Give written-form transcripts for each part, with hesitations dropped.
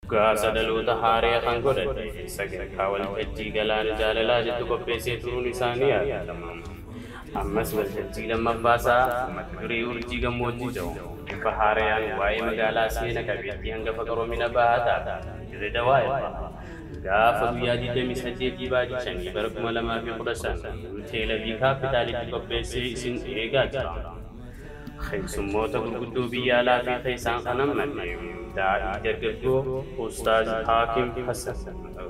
Moggaasa dhaloota haaraa kan godhate sagantaa waltajjii galaana jaalalaa jettu qopheessee turuun isaanii yaadatama. Ammas waltajjii lammaffaasaa mata duree urjii gammoojjii jedhu bifa haarayaan waa'ee magaalaa seena qabeettii hangafa qaroomina bahaa taate Dirree Dawaa irraa gaafa guyyaa 28 baatii 5 bara 2015 hoteela Kaapitaalitti qopheessee isin eegaa jira. Keessummoota gurguddoo biyya alaa fi keessaan kan hammate daa'ii dargaggoo Ustaaz Haakim Hassan,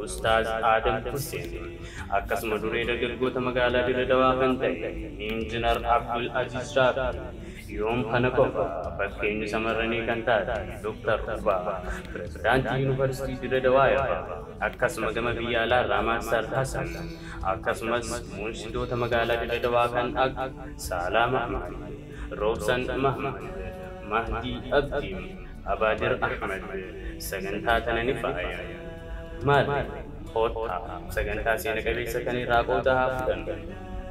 Ustaaz Adam Hussein, akkasuma duree dargaggoota magaalaa Dirree Dawaa kan ta'e Injinar Abdul Aziz Raafi, yoom kana qofa fakkeenya shamarranii kan taate Dr. Rubaa, Pirezidaantii Yuunivarsiitii Dirree Dawaa irraa, akkasuma gama biyya alaa irraa Maastar Hassan, akkasumas munshidoota magaalaa Dirree Dawaa kan akka Saalaa Mahmad, Roobsan Mahmad, Mahdii Abdii, Abaadir Ahmad sagantaa tana ni faaya. Maali? Kottaa sagantaa seena qabeessa kan irraa qooda haa fudhannu.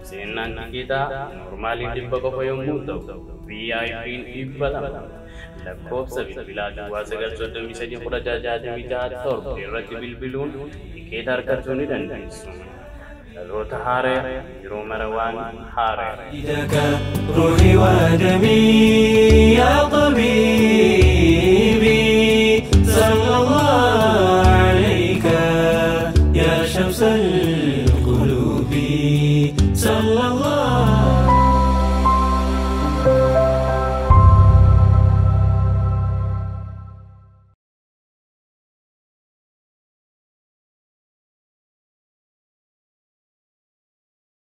Seenaan tikeetaa normaaliin 100 qofa yommuu ta'u, VIP'n 200. Lakkoofsa bilbilaa duwwaa 9 33 16 66 7 irratti bilbiluun tikeeta argachuu ni dandeessu. Dhaloota haaraa yeroo mara waan haaraa. روحي ودمي.